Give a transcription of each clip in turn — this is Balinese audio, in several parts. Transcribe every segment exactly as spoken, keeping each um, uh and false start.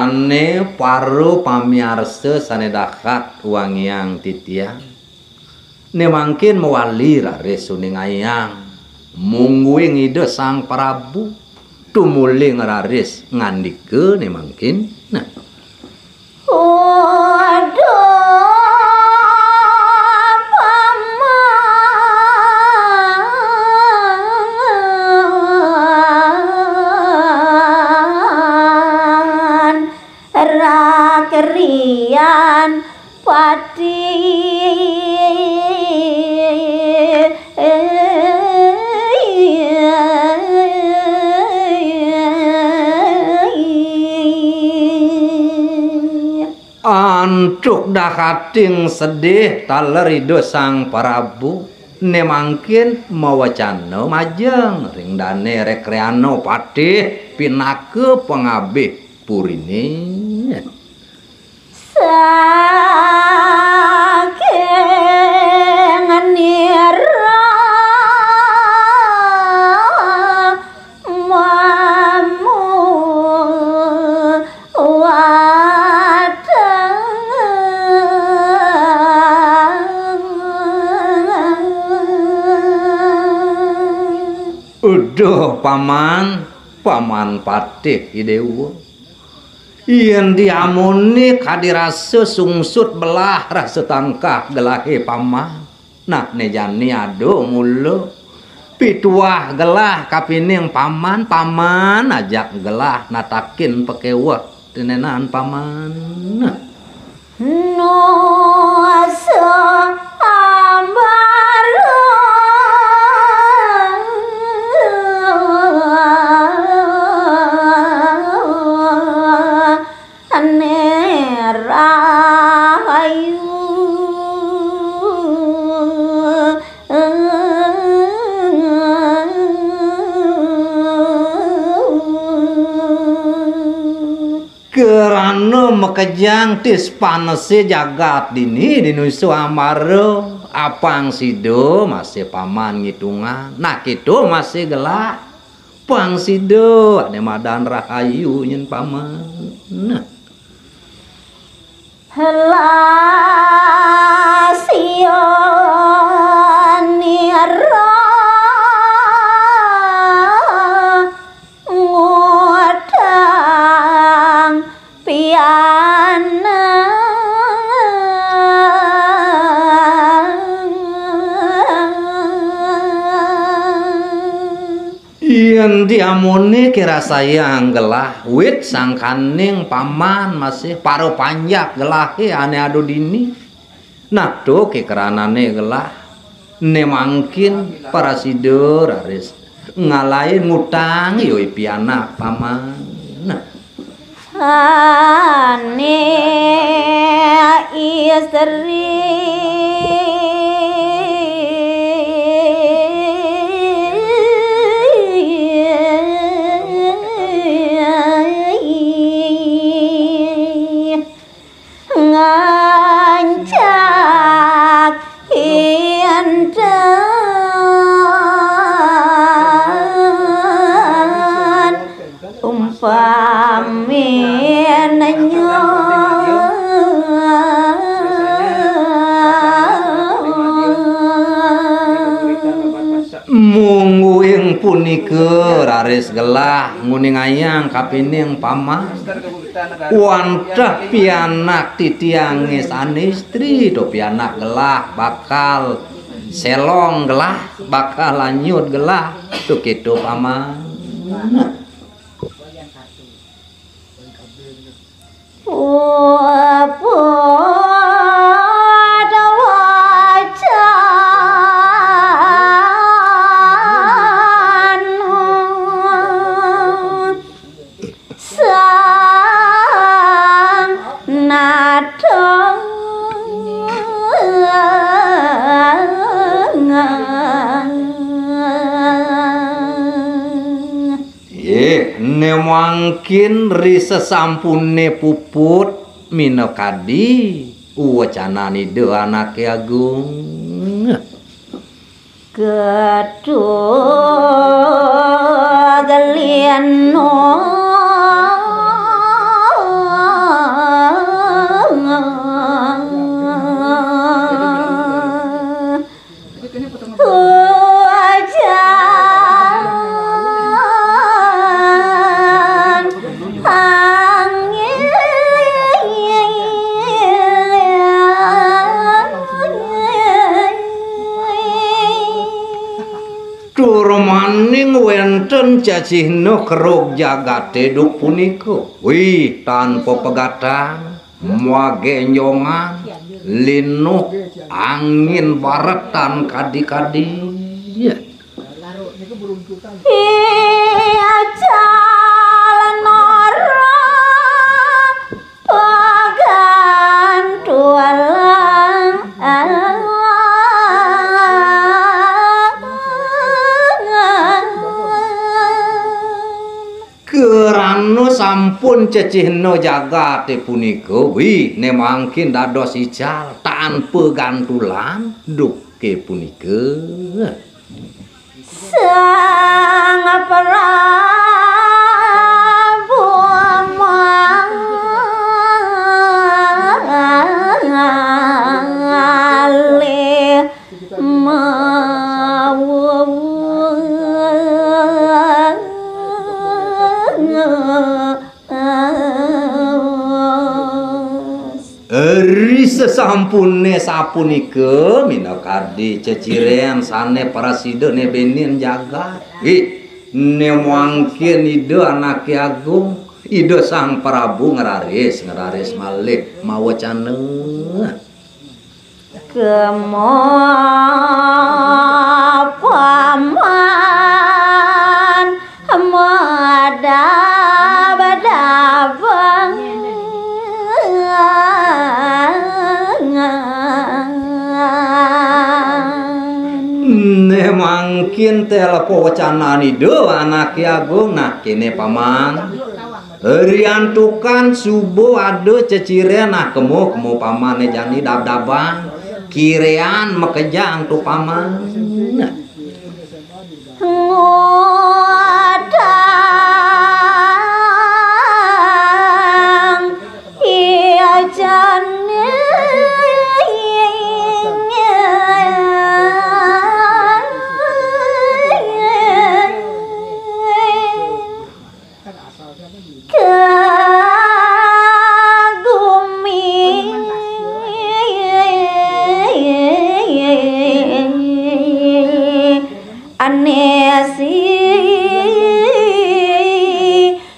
Né para pamiarsa sané dahat wangiang titiang, né mangkin mawali raris uningayang mungguing Ida Sang Prabu, tumuling raris ngandika né mangkin. Nah. Uduh paman rakrian pati. Antuk dahating sedih taler Ida Sang Prabu, né mangkin mawecana majeng ring dané Rekreana Patih pinaka pangabih puriné. Saking nira mamu watang. Uduh, Paman, Paman Patih Idewa. Yén diamuné kadi rasa sungsut belah rasa tangkah gelahé Paman. Nah, né jani ada mula pituah gelah kapining Paman, Paman ajak gelah natakin pakéweh tinenan Paman. Nah. Nusa ambar ane rahayu. Krana makejang tis panesé jagat dini di Nusa Ambara, apang sida masih Paman ngitungang. Nah, kéto masih gelah. Pang sida ané madan rahayu nyén Paman. Nah. Lasya nira ngutang pianak. Yén diamuné kirasayang gelah wit sangkaning Paman masih para panjak gelahé ané ada dini. Nah, to kikranané gelah, né mangkin prasida raris ngalahin ngutang ya i pianak Paman. Nah. Ané istri. Ngancak inten umpamina nyo. Mungguing punika raris gelah nguningayang kapining Paman. Wantah pianak titiangé sané istri, to pianak gelah bakal selong gelah, bakal anyut gelah, to kéto Paman. Puput wacan sang natong. Yé, né mangkin ri sesampuné puput minakadi wacanan Ida Anaké Agung. Ketu gelino. Wénten cacihna kerug jagaté duk punika. Wih, tanpa pegatang, magenjongan, linuh, angin baretan kadi-kadi. Iya, calon orang pegantulan. Krana sampun cecihna jagaté punika, wih, né mangkin dados ical, tan pegantulan, duké punika. Sang Prabu malih mawus. Ri sesampuné sapunika, minakadi ceciren sané prasida né bénin jagat. Ih, né mangkin Ida Anaké Agung, Ida Sang Prabu ngraris, ngraris malih mawecana. Kema paman madab-dabang. Né mangkin té lepa wecanan Ida Anaké Agung, nah kéné paman. Riantukan suba ada ceciren, nah, kema, kema paman né jani dab-dabang, kirean makejang tu paman. Ngutang iya jani. Ka gumi ane si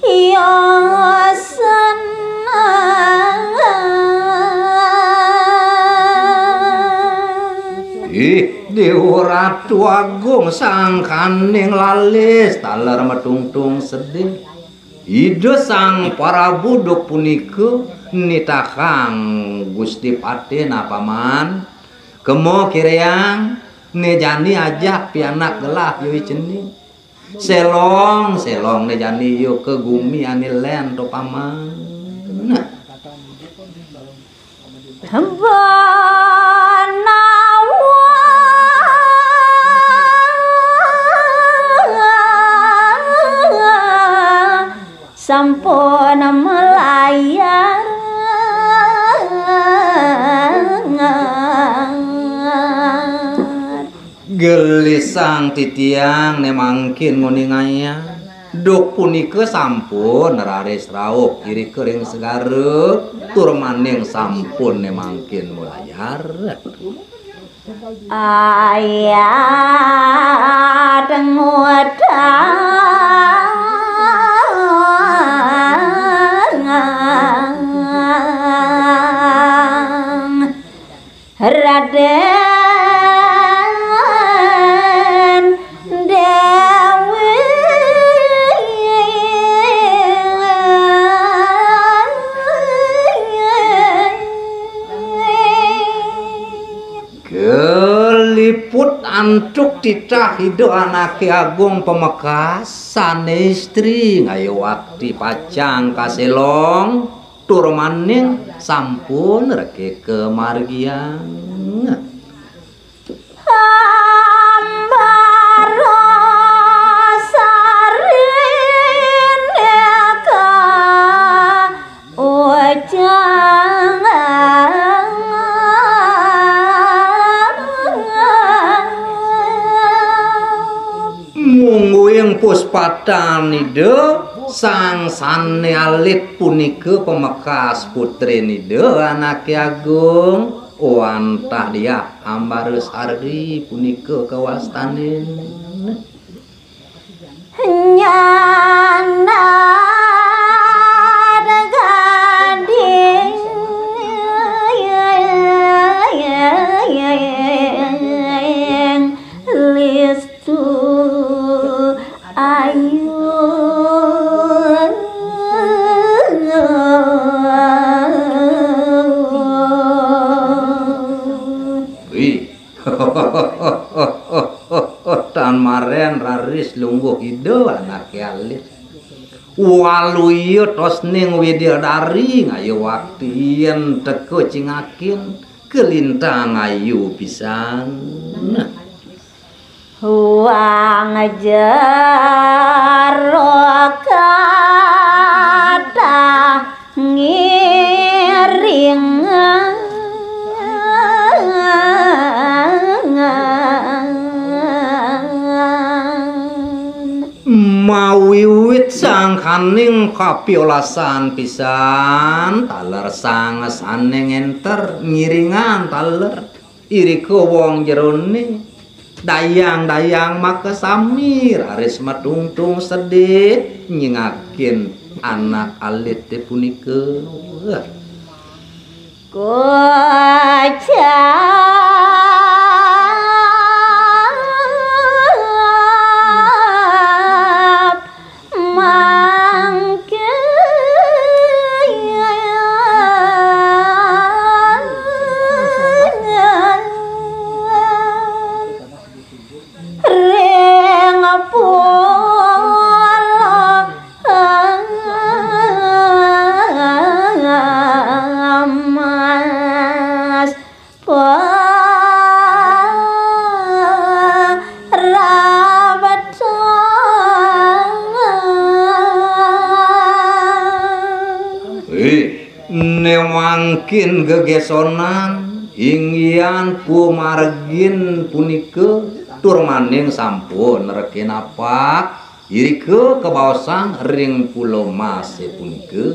iya seneng. Ih, Déwa Ratu Agung sangkaning lalis taler matungtung sedih. Ida Sang Prabu duk punika nitahang Gusti Patih, nah, paman. Kema kireang, né jani ajak pianak gelah piwi cening. Selong, selong né jani ya ka gumi ané lén to paman. Nah. Banawa sampun malayar. Gelisang titiang né mangkin nguningayang. Duk punika sampun raris rauh irika ring segara, tur maning sampun né mangkin malayar. Ayat ngutang Raden Déwi. Kaliput antuk titah Ida Anaké Agung pamekas sané istri ngayuwakti pacang kaselong. Tur maning sampun rekika margiang. Ambara sarinika ujang. Mungguing puspatan Ida, sang sané alit punika pamekas putrin Ida Anaké Agung, wantah Diah Ambara Sari punika kawastanin. Nyandar gading listu ayu. Wih. Tan maren raris lungguh ida anake alit. Waluya tos ning widadari ngayu wakti yen teka cingakin kalintang ayu pisan. Wang jero kathah ngiringan. Mawiwit sangkaning kapiolasan pisan, taler sangesaning enter ngiringan taler. Irika wong jerone dayang-dayang makasami raris matungtung sedih nyingakin anak alite punika. Kocap mangke ring pulo emas. Parabetang. Heh, ne mangkin gegesonan inggihan pumargin punika tur maning sampun reken apak irika kabaosang ring pulo mase punika.